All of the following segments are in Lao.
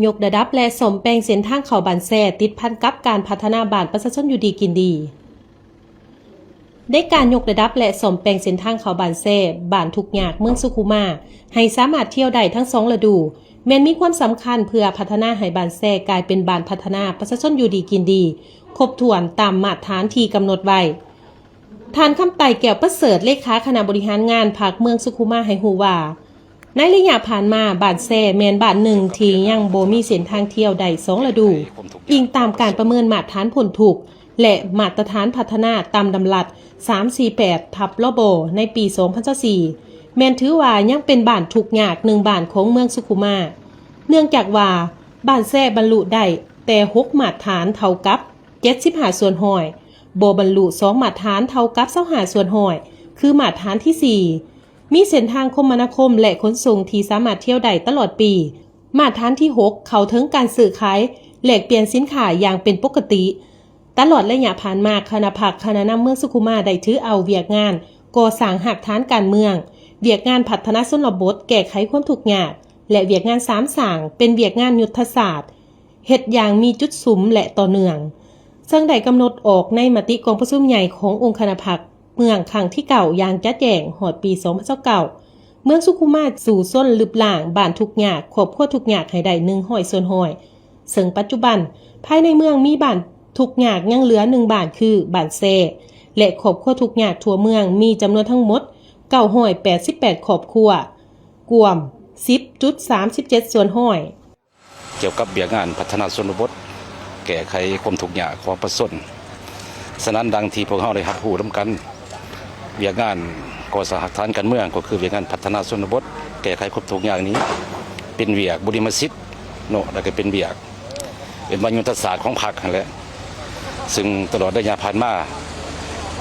ຍົກລະດັບ ແລະ ສ້ອມແປງເສັ້ນທາງເຂົ້າບ້ານແຊ ຕິດພັນກັບການພັດທະນາບ້ານປະຊາຊົນຢູ່ດີກິນດີ. ໃນການຍົກລະດັບ ແລະ ສ້ອມແປງເສັ້ນທາງເຂົ້າບ້ານແຊ, ບ້ານທຸກຍາກ ເມືອງສຸຂຸມາ ໃຫ້ສາມາດທ່ຽວໄດ້ທັງສອງລະດູ, ແມ່ນມີຄວາມສຳຄັນເພື່ອພັດທະນາໃຫ້ບ້ານແຊກາຍເປັນບ້ານພັດທະນາປະຊາຊົນຢູ່ດີກິນດີ, ຄົບຖ້ວນຕາມມາດຖານທີ່ກຳນົດໄວ້. ທ່ານ ຄຳໄຕ ແກ້ວປະເສີດ ເລຂາຄະນະບໍລິຫານງານພັກເມືອງສຸຂຸມາ ໃຫ້ຮູ້ວ່າ, ໃນໄລຍະຜ່ານມາ, ບ້ານແຊແມ່ນບ້ານໜຶ່ງທີ່ຍັງບໍ່ມີເສັ້ນທາງທ່ຽວໄດ້ສອງລະດູ, ອີງຕາມການປະເມີນມາດຖານພົ້ນທຸກ ແລະ ມາດຕະຖານພັດທະນາຕາມດຳລັດ ສາມສີ່ແປດ ທັບ ລບ ໃນປີ ສອງພັນຊາວສີ່ ແມ່ນຖືວ່າຍັງເປັນບ້ານທຸກຍາກໜຶ່ງບ້ານຂອງເມືອງສຸຂຸມາ, ເນື່ອງຈາກວ່າ ບ້ານແຊບັນລຸໄດ້ແຕ່ຫົກມາດຖານ ເທົ່າກັບ ເຈັດສິບຫ້າສ່ວນຮ້ອຍ, ບໍ່ບັນລຸສອງມາດຖານ ເທົ່າກັບ ຊາວຫ້າສ່ວນຮ້ອຍ ຄືມາດຖານທີສີ່, ມີເສັ້ນທາງຄົມມະນາຄົມ ແລະ ຂົນສົ່ງທີ່ສາມາດທ່ຽວໄດ້ຕະຫຼອດປີ, ມາດຖານທີຫົກ ເຂົ້າເຖິງການຊື້ຂາຍ ແລກປ່ຽນສິນຄ້າຢ່າງເປັນປົກກະຕິ. ຕະຫຼອດໄລຍະຜ່ານມາ, ຄະນະພັກຄະນະນຳເມືອງສຸຂຸມາໄດ້ຖືເອົາວຽກງານກໍ່ສ້າງຮາກຖານການເມືອງ, ວຽກງານພັດທະນາຊົນນະບົດ, ແກ້ໄຂຄວາມທຸກຍາກ ແລະ ວຽກງານສາມສ້າງ ເປັນວຽກງານຍຸດທະສາດ, ເຮັດຢ່າງມີຈຸດສຸມ ແລະ ຕໍ່ເນື່ອງ, ເຊິ່ງໄດ້ກຳນົດອອກໃນມະຕິກອງປະຊຸມໃຫຍ່ຂອງອົງຄະນະພັກເມືອງຄັ້ງທີເກົ້າຢ່າງຈະແຈ້ງ, ຮອດປີສອງພັນຊາວເກົ້າ ເມືອງສຸຂຸມາສູ້ຊົນລຶບລ້າງບ້ານທຸກຍາກ, ຄອບຄົວທຸກຍາກໃຫ້ໄດ້ໜຶ່ງຮ້ອຍສ່ວນຮ້ອຍ, ເຊິ່ງປັດຈຸບັນພາຍໃນເມືອງມີບ້ານທຸກຍາກຍັງເຫຼືອໜຶ່ງບ້ານ ຄືບ້ານແຊ ແລະ ຄອບຄົວທຸກຍາກທົ່ວເມືອງມີຈຳນວນທັງໝົດເກົ້າຮ້ອຍແປດສິບແປດຄອບຄົວ, ກວມສິບຈຸດສາມສິບເຈັດສ່ວນຮ້ອຍ. ກ່ຽວກັບວຽກງານພັດທະນາຊົນນະບົດ, ແກ້ໄຂຄວາມທຸກຍາກຂອງປະຊາຊົນ. ສະນັ້ນ, ດັ່ງທີ່ພວກເຮົາໄດ້ຮັບຮູ້ນຳກັນ, ວຽກງານກໍ່ສ້າງຮາກຖານການເມືອງ ກໍຄືວຽກງານພັດທະນາຊົນນະບົດ, ແກ້ໄຂຄວາມທຸກຍາກນີ້ ເປັນວຽກບຸລິມະສິດເນາະ, ແລ້ວກໍເປັນວຽກ ເປັນວາຍຸດທະສາດຂອງພັກຫັ້ນແຫຼະ. ຊຶ່ງຕະຫຼອດໄລຍະຜ່ານມາ,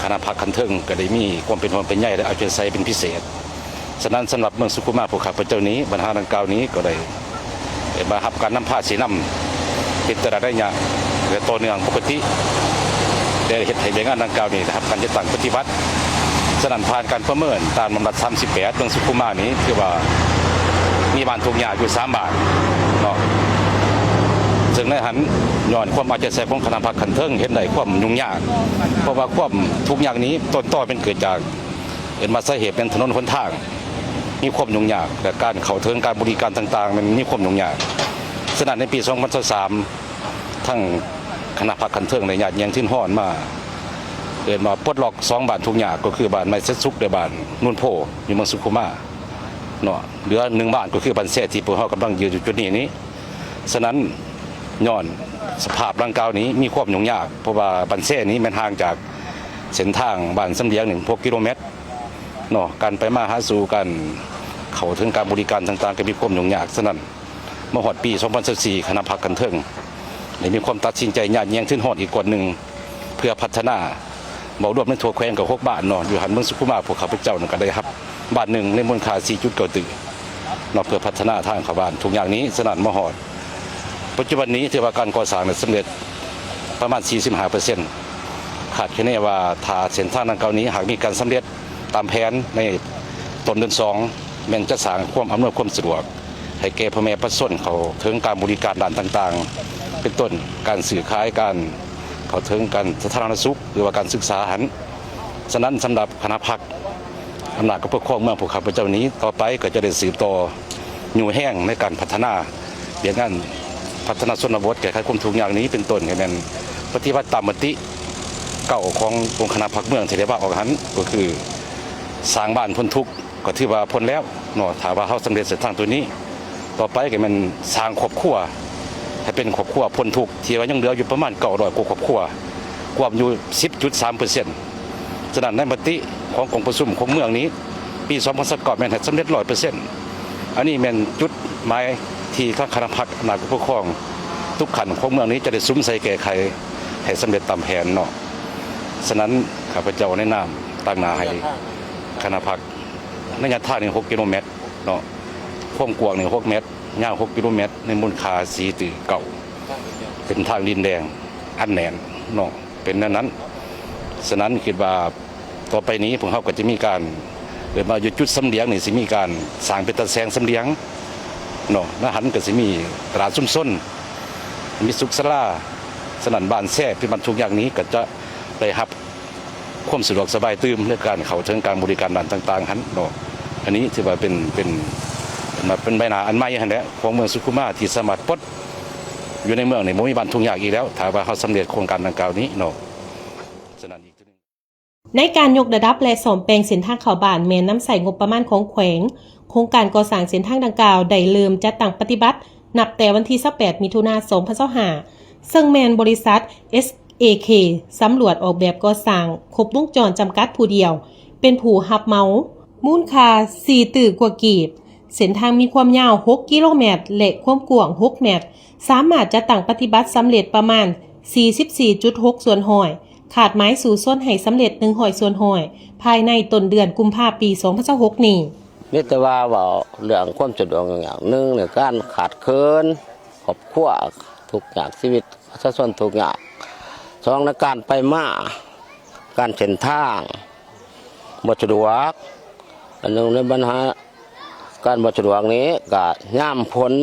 ຄະນະພັກຂັ້ນເທິງກໍໄດ້ມີຄວາມເປັນຫ່ວງເປັນໃຍ ແລະ ເອົາໃຈໃສ່ເປັນພິເສດ. ສະນັ້ນ, ສຳລັບເມືອງສຸຂຸມາພວກຂ້າພະເຈົ້ານີ້, ບັນຫາດັ່ງກ່າວນີ້ກໍໄດ້ ໄດ້ມາຮັບການນຳພາຊີ້ນຳເປັນແຕ່ລະໄລຍະ ແລະ ຕໍ່ເນື່ອງປົກກະຕິ, ແລະ ເຮັດໃຫ້ວຽກງານດັ່ງກ່າວນີ້ໄດ້ຮັບການຈັດຕັ້ງປະຕິບັດ. ສະນັ້ນ, ຜ່ານການປະເມີນຕາມລຳດັບສາມສິບແປດ ເມືອງສຸຂຸມານີ້ ຖືວ່າມີບ້ານທຸກຍາກຢູ່ສາມບ້ານເນາະ. ເຊິ່ງໃນຫັ້ນ, ຍ້ອນຄວາມເອົາໃຈໃສ່ຂອງຄະນະພັກຂັ້ນເທິງ ເຫັນໄດ້ຄວາມຫຍຸ້ງຍາກ, ເພາະວ່າຄວາມທຸກຍາກນີ້ ຕົ້ນຕໍແມ່ນເກີດຈາກ ເອີ້ນວ່າສາເຫດແມ່ນຖະໜົນຫົນທາງມີຄວາມຫຍຸ້ງຍາກ ແລະ ການເຂົ້າເຖິງການບໍລິການຕ່າງໆ ແມ່ນມີຄວາມຫຍຸ້ງຍາກ. ສະນັ້ນ, ໃນປີສອງພັນຊາວສາມ ທາງຄະນະພັກຂັ້ນເທິງໄດ້ຍາດແຍ່ງທຶນຮອນມາ ເອີ້ນວ່າປົດລັອກສອງບ້ານທຸກຍາກ, ກໍຄືບ້ານໄມ້ເສັດສຸກ ແລະ ບ້ານໂນນໂພ ຢູ່ເມືອງສຸຂຸມາເນາະ. ເຫຼືອໜຶ່ງບ້ານ ກໍຄືບ້ານແຊ ທີ່ພວກເຮົາກຳລັງຢືນຢູ່ຈຸດນີ້ນີ້. ສະນັ້ນ, ຍ້ອນສະພາບດັ່ງກ່າວນີ້ມີຄວາມຫຍຸ້ງຍາກ, ເພາະວ່າບ້ານແຊນີ້ແມ່ນຫ່າງຈາກເສັ້ນທາງບ້ານສຳຫຼຽງນີ້ຫົກກິໂລແມັດເນາະ, ການໄປມາຫາສູ່ ການເຂົ້າເຖິງການບໍລິການຕ່າງໆ ກໍມີຄວາມຫຍຸ້ງຍາກ. ສະນັ້ນ, ມາຮອດປີສອງພັນຊາວສີ່ ຄະນະພັກຂັ້ນເທິງໄດ້ມີຄວາມຕັດສິນໃຈຍາດແຍ່ງທຶນຮອນອີກກ້ອນໜຶ່ງ ເພື່ອພັດທະນາ ເວົ້າລວມໃນທົ່ວແຂວງກໍຫົກບ້ານເນາະ. ຢູ່ຫັ້ນເມືອງສຸຂຸມາ ພວກຂ້າພະເຈົ້ານັ້ນກໍໄດ້ຮັບບ້ານໜຶ່ງໃນມູນຄ່າສີ່ຈຸດເກົ້າຕື້ເນາະ ເພື່ອພັດທະນາທາງເຂົ້າບ້ານທຸກຢ່າງນີ້. ສະນັ້ນມາຮອດປັດຈຸບັນນີ້ ຖືວ່າການກໍ່ສ້າງໄດ້ສຳເລັດປະມານສີ່ສິບຫ້າເປີເຊັນ. ຄາດຄະເນວ່າຖ້າເສັ້ນທາງດັ່ງກ່າວນີ້ຫາກມີການສຳເລັດຕາມແຜນໃນຕົ້ນເດືອນສອງ ແມ່ນຈະສ້າງຄວາມອຳນວຍຄວາມສະດວກ ໃຫ້ແກ່ພໍ່ແມ່ປະຊາຊົນເຂົ້າເຖິງການບໍລິການດ້ານຕ່າງໆ ເປັນຕົ້ນການຊື້ຂາຍ, ການເຂົ້າເຖິງການສາທາລະນະສຸກ ຫຼືວ່າການສຶກສາຫັ້ນ. ສະນັ້ນ, ສຳລັບຄະນະພັກອຳນາດການປົກຄອງເມືອງພວກຂ້າພະເຈົ້ານີ້ ຕໍ່ໄປກໍຈະໄດ້ສືບຕໍ່ຍູ້ແຮງໃນການພັດທະນາວຽກງານພັດທະນາຊົນນະບົດ, ແກ້ໄຂຄວາມທຸກຍາກນີ້ ເປັນຕົ້ນກໍແມ່ນປະຕິບັດຕາມມະຕິເກົ້າຂອງອົງຄະນະພັກເມືອງທີ່ໄດ້ວາງອອກຫັ້ນ ກໍຄືສ້າງບ້ານພົ້ນທຸກ ກໍຖືວ່າພົ້ນແລ້ວເນາະ ຖ້າວ່າເຮົາສຳເລັດເສັ້ນທາງໂຕນີ້. ຕໍ່ໄປກໍແມ່ນສ້າງຄອບຄົວໃຫ້ເປັນຄອບຄົວພົ້ນທຸກ ທີ່ວ່າຍັງເຫຼືອຢູ່ປະມານເກົ້າຮ້ອຍກວ່າຄອບຄົວ, ກວມຢູ່ສິບຈຸດສາມເປີເຊັນ. ສະນັ້ນໃນມະຕິຂອງກອງປະຊຸມຂອງເມືອງນີ້ ປີສອງພັນຊາວເກົ້າ ແມ່ນໃຫ້ສຳເລັດຮ້ອຍເປີເຊັນ. ອັນນີ້ແມ່ນຈຸດໝາຍທີ່ທາງຄະນະພັກອຳນາດການປົກຄອງທຸກຂັ້ນຂອງເມືອງນີ້ຈະໄດ້ສຸມໃສ່ແກ້ໄຂໃຫ້ສຳເລັດຕາມແຜນເນາະ. ສະນັ້ນ ຂ້າພະເຈົ້າໃນນາມຕາງໜ້າໃຫ້ຄະນະພັກ ໄລຍະທາງນີ້ຫົກກິໂລແມັດເນາະ, ຄວາມກວ້າງນີ້ຫົກແມັດ, ຍາວຫົກກິໂລແມັດ, ໃນມູນຄ່າສີ່ຕື້ເກົ້າ, ເປັນທາງດິນແດງອັດແໜ້ນເນາະ, ເປັນແນວນັ້ນ. ສະນັ້ນຄິດວ່າຕໍ່ໄປນີ້ພວກເຮົາກໍຈະມີການ ເອີ້ນວ່າຢູ່ຈຸດສຳຫຼຽງນີ້ ຊິມີການສ້າງເປັນຕາແສງສຳຫຼຽງ ເນາະ ນະຫັນກໍຊິມີຕະຫຼາດຊຸມຊົນ ມີສຸກສາລາ. ສະນັ້ນ ບ້ານແຊທີ່ມັນທຸກຍາກນີ້ກໍຈະໄດ້ຮັບຄວາມສະດວກສະບາຍຕື່ມໃນການເຂົ້າເຖິງການບໍລິການດ້ານຕ່າງໆຫັ້ນເນາະ. ອັນນີ້ຖືວ່າເປັນ ເປັນ ເປັນ ເປັນໃບໜ້າອັນໃໝ່ຫັ້ນແຫຼະ ຂອງເມືອງສຸຂຸມາ ທີ່ສາມາດປົດຢູ່ໃນເມືອງນີ້ ບໍ່ມີບ້ານທຸກຍາກອີກແລ້ວ ຖ້າວ່າເຮົາສຳເລັດໂຄງການດັ່ງກ່າວນີ້ເນາະ. ສະນັ້ນອີກ ໃນການຍົກລະດັບ ແລະ ສ້ອມແປງເສັ້ນທາງເຂົ້າບ້ານ ແມ່ນນຳໃຊ້ງົບປະມານຂອງແຂວງ. ໂຄງການກໍ່ສ້າງເສັ້ນທາງດັ່ງກ່າວໄດ້ເລີ່ມຈັດຕັ້ງປະຕິບັດ ນັບແຕ່ວັນທີຊາວແປດ ມິຖຸນາ ສອງພັນຊາວຫ້າ ເຊິ່ງແມ່ນບໍລິສັດ ເອສເອເຄ ສຳຫຼວດອອກແບບກໍ່ສ້າງຄົບວົງຈອນຈຳກັດຜູ້ດຽວ ເປັນຜູ້ຮັບເໝົາ ມູນຄ່າສີ່ຕື້ກວ່າກີບ. ເສັ້ນທາງມີຄວາມຍາວຫົກກິໂລແມັດ ແລະ ຄວາມກວ້າງຫົກແມັດ, ສາມາດຈັດຕັ້ງປະຕິບັດສຳເລັດປະມານສີ່ສິບສີ່ຈຸດຫົກສ່ວນຮ້ອຍ, ຄາດໝາຍສູ້ຊົນໃຫ້ສຳເລັດໜຶ່ງຮ້ອຍສ່ວນຮ້ອຍ ພາຍໃນຕົ້ນເດືອນກຸມພາ ປີສອງພັນຊາວຫົກນີ້. ມີແຕ່ວ່າເວົ້າເລື່ອງຄວາມສະດວກຫຍັງຢ່າງໜຶ່ງ ໃນການຂາດເຂີນ ຄອບຄົວທຸກຍາກ ຊີວິດປະຊາຊົນທຸກຍາກ, ສອງ ໃນການໄປມາ ການເສັ້ນທາງບໍ່ສະດວກ, ອັນໜຶ່ງໃນບັນຫາ ການບໍ່ສະດວກນີ້ກະຍາມຝົນ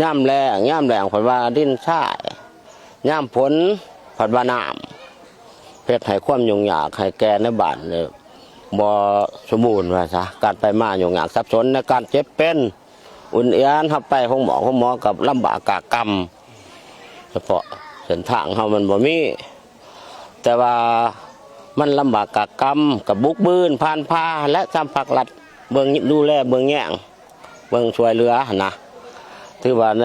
ຍາມແລ້ງ, ຍາມແລ້ງເພິ່ນວ່າດິນຊາຍ, ຍາມຝົນເພິ່ນວ່ານ້ຳ, ເຮັດໃຫ້ຄວາມຫຍຸ້ງຍາກໃຫ້ແກ່ໃນບ້ານນີ້ບໍ່ສົມບູນວ່າຊະ. ການໄປມາຫຍຸ້ງຍາກສັບສົນໃນການເຈັບເປັນ, ອຸ່ນອຽນ, ເຮົາໄປໂຮງໝໍ, ໂຮງໝໍກໍລຳບາກກາກຳ, ສະເພາະເສັ້ນທາງເຮົາມັນບໍ່ມີ. ແຕ່ວ່າມັນລຳບາກກາກຳ ກໍບຸກບືນຜ່ານພາ ແລະ ຕາມພາກລັດເບິ່ງ ດູແລເບິ່ງແຍງ ເບິ່ງຊ່ວຍເຫຼືອຫັ້ນນະ. ຖືວ່າໃນ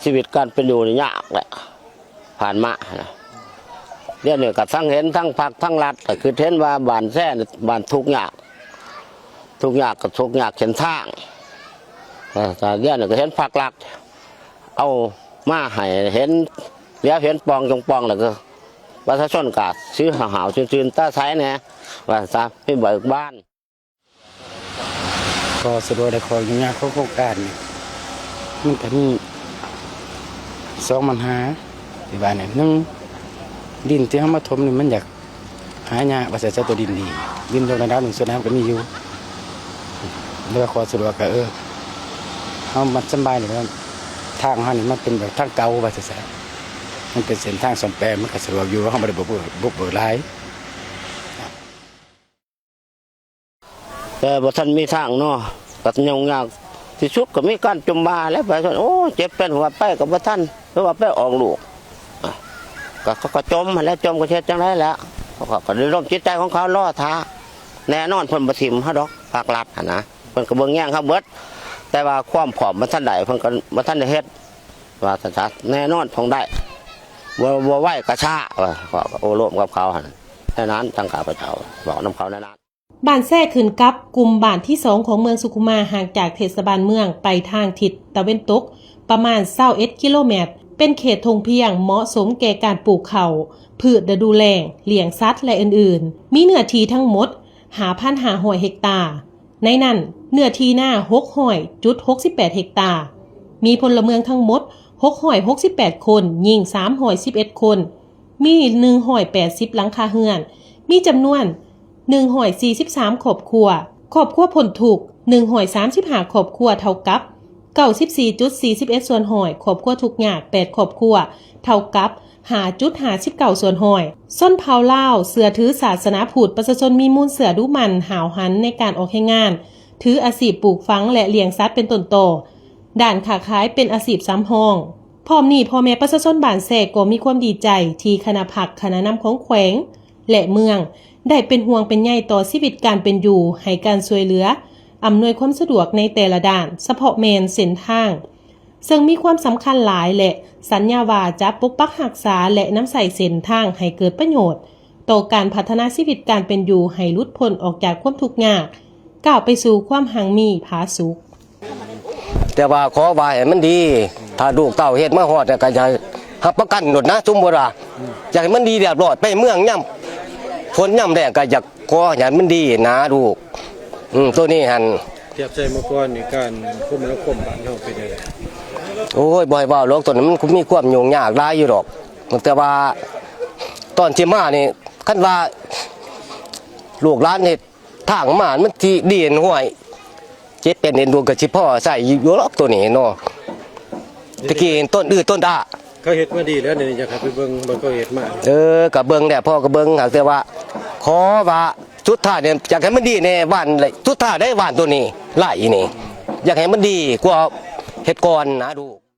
ຊີວິດການເປັນຢູ່ນີ້ຍາກແຫຼະ ຜ່ານມາຫັ້ນນະ. ດຽວນີ້ກໍທັງເຫັນທັງພັກທັງລັດ ກໍຄືເຫັນວ່າບ້ານແຊນີ້ບ້ານທຸກຍາກ, ທຸກຍາກກໍທຸກຍາກເສັ້ນທາງ. ເອີ ດຽວນີ້ກໍເຫັນພັກລັດ ເອົາມາໃຫ້ເຫັນ ດຽວເຫັນປ່ອງຈົງປ່ອງ ແລ້ວກໍປະຊາຊົນກໍຊື່ຫ້າວໆຊື່ນຕາໃສແດ່ວ່າຊະ ມີເບີກບານ. ຂໍ້ສະດວກ ແລະ ຂໍ້ຫຍຸ້ງຍາກຂອງໂຄງການນີ້ ມັນກໍມີສອງບັນຫາທີ່ວ່ານີ້. ໜຶ່ງ ດິນທີ່ເຮົາມາຖົມນີ້ມັນຢາກ ຫາຍາກວ່າຊັ້ນຊະ ຕົວດິນດີ, ດິນຍົກລະດັບນີ້ສ່ວນໃຫຍ່ມັນກໍມີຢູ່ ແຕ່ວ່າຂໍ້ສະດວກກໍ ເອີ ເຮົາມັນສະບາຍນີ້ ທາງເຮົານີ້ມັນເປັນແບບທາງເກົ່າວ່າຊັ້ນຊະ, ມັນເປັນເສັ້ນທາງສ້ອມແປງ ມັນກໍສະດວກຢູ່, ເຮົາບໍ່ໄດ້ບຸກເບີກ ບຸກເບີກຫຼາຍ. ແຕ່ບໍ່ທັນມີທາງເນາະ ກໍຫຍຸ້ງຍາກທີ່ສຸດ ກໍມີການຈົ່ມວ່າແຫຼະ ປະຊາຊົນ ໂອ້ ເຈັບເປັນ ວ່າໄປກໍບໍ່ທັນ ຫຼືວ່າໄປອອກລູກ ກໍ ເຂົາກໍຈົ່ມຫັ້ນແຫຼະ, ຈົ່ມກໍເຮັດຈັ່ງໃດແຫຼະ, ເຂົາກໍໄດ້ລົມຈິດໃຈຂອງເຂົາ ລໍຖ້າ. ແນ່ນອນເພິ່ນບໍ່ຖິ້ມເຮົາດອກ ພາກລັດຫັ້ນນະ, ເພິ່ນກໍເບິ່ງແຍງເຮົາເບິດ, ແຕ່ວ່າຄວາມພ້ອມມັນທັນໄດ້ ເພິ່ນກໍບໍ່ທັນໄດ້ເຮັດ ວ່າຊັ້ນຊະ. ແນ່ນອນຕ້ອງໄດ້ ບໍ່ ບໍ່ໄວກໍຊ້າ ວ່າ ກໍໂອ້ລົມກັບເຂົາຫັ້ນ ແນວນັ້ນ. ທາງຂ້າພະເຈົ້າເວົ້ານຳເຂົາແນວນັ້ນ. ບ້ານແຊຂຶ້ນກັບກຸ່ມບ້ານທີສອງຂອງເມືອງສຸຂຸມາ, ຫ່າງຈາກເທດສະບານເມືອງໄປທາງທິດຕາເວັນຕົກປະມານຊາວເອັດກິໂລແມັດ, ເປັນເຂດທົ່ງພຽງ ເໝາະສົມແກ່ການປູກເຂົ້າ, ພືດລະດູແລ້ງ, ລ້ຽງສັດ ແລະ ອື່ນໆ. ມີເນື້ອທີ່ທັງໝົດຫ້າພັນຫ້າຮ້ອຍເຮັກຕາ, ໃນນັ້ນເນື້ອທີ່ນາຫົກຮ້ອຍຈຸດຫົກສິບແປດເຮັກຕາ, ມີພົນລະເມືອງທັງໝົດຫົກຮ້ອຍຫົກສິບແປດຄົນ, ຍິງສາມຮ້ອຍສິບເອັດຄົນ, ມີໜຶ່ງຮ້ອຍແປດສິບຫຼັງຄາເຮືອນ, ມີຈຳນວນໜຶ່ງຮ້ອຍສີ່ສິບສາມຄອບຄົວ, ຄອບຄົວພົ້ນທຸກໜຶ່ງຮ້ອຍສາມສິບຫ້າຄອບຄົວ ເທົ່າກັບເກົ້າສິບສີ່ຈຸດສີ່ສິບເອັດສ່ວນຮ້ອຍ, ຄອບຄົວທຸກຍາກແປດຄອບຄົວ ເທົ່າກັບຫ້າຈຸດຫ້າສິບເກົ້າສ່ວນຮ້ອຍ. ຊົນເຜົ່າລາວເຊື່ອຖືສາສະໜາພຸດ, ປະຊາຊົນມີມູນເຊື້ອດຸໝັ່ນ, ຫ້າວຫັນໃນການອອກແຮງງານ, ຖືອາຊີບປູກຝັງ ແລະ ລ້ຽງສັດເປັນຕົ້ນຕໍ. ດ້ານຄ້າຂາຍເປັນອາຊີບສຳຮອງ. ພ້ອມນີ້ ພໍ່ແມ່ປະຊາຊົນບ້ານແຊກໍມີຄວາມດີໃຈທີ່ຄະນະພັກ, ຄະນະນຳຂອງແຂວງ ແລະ ເມືອງ ໄດ້ເປັນຫ່ວງເປັນໃຍຕໍ່ຊີວິດການເປັນຢູ່, ໃຫ້ການຊ່ວຍເຫຼືອ, ອຳນວຍຄວາມສະດວກໃນແຕ່ລະດ້ານ, ສະເພາະແມ່ນເສັ້ນທາງ ເຊິ່ງມີຄວາມສຳຄັນຫຼາຍ ແລະ ສັນຍາວ່າຈະປົກປັກຮັກສາ ແລະ ນຳໃຊ້ເສັ້ນທາງໃຫ້ເກີດປະໂຫຍດຕໍ່ການພັດທະນາຊີວິດການເປັນຢູ່ໃຫ້ຫຼຸດພົ້ນອອກຈາກຄວາມທຸກຍາກ, ກ້າວໄປສູ່ຄວາມຮັ່ງມີຜາສຸກ. ແຕ່ວ່າຂໍວ່າໃຫ້ມັນດີ, ຖ້າລູກເຕົ້າເຮັດມາຮອດແລ້ວກໍຢາກໃຫ້ຮັບປະກັນໂລດນະ, ສົມມຸດວ່າຢາກໃຫ້ມັນດີລຽບຮ້ອຍ ໄປເມືອງຍາມຝົນຍາມແລ້ງກໍຢາກຂໍໃຫ້ມັນດີນະລູກ. ອືມ ໂຕນີ້ຫັ້ນ ທຽບໃສ່ເມື່ອກ່ອນນີ້ ການຄົມມະນາຄົມບ້ານເຮົາເປັນຈັ່ງໃດ? ໂອ້ຍ ບໍ່ໃຫ້ເວົ້າດອກ, ໂຕນັ້ນມັນມີຄວາມຫຍຸ້ງຍາກຫຼາຍຢູ່ດອກ. ແຕ່ວ່າຕອນທີ່ມານີ້ ຄັນວ່າລູກຫຼານເຮັດ ທາງມາມັນຊິດີນຫ້ວຍ ເຈັດແປດເດືອນລູກກໍຊິພໍໃຊ້ຢູ່ດອກໂຕນີ້ເນາະ. ແຕ່ກີ້ຕົ້ນອື້ຕົ້ນດາ ເຂົາເຮັດມາດີແລ້ວນີ້ ຢາກໃຫ້ໄປເບິ່ງ ເບິ່ງເຂົາເຮັດມາ. ເອີ ກໍເບິ່ງແຫຼະ ພໍ່ກໍເບິ່ງ ຫາກແຕ່ວ່າ ຂໍວ່າສຸດທ້າຍນີ້ ຢາກໃຫ້ມັນດີແດ່ ຫວ່ານ ສຸດທ້າຍໄດ້ຫວ່ານໂຕນີ້ ໄລ່ນີ້ ຢາກໃຫ້ມັນດີກວ່າເຮັດກ່ອນນະລູກ.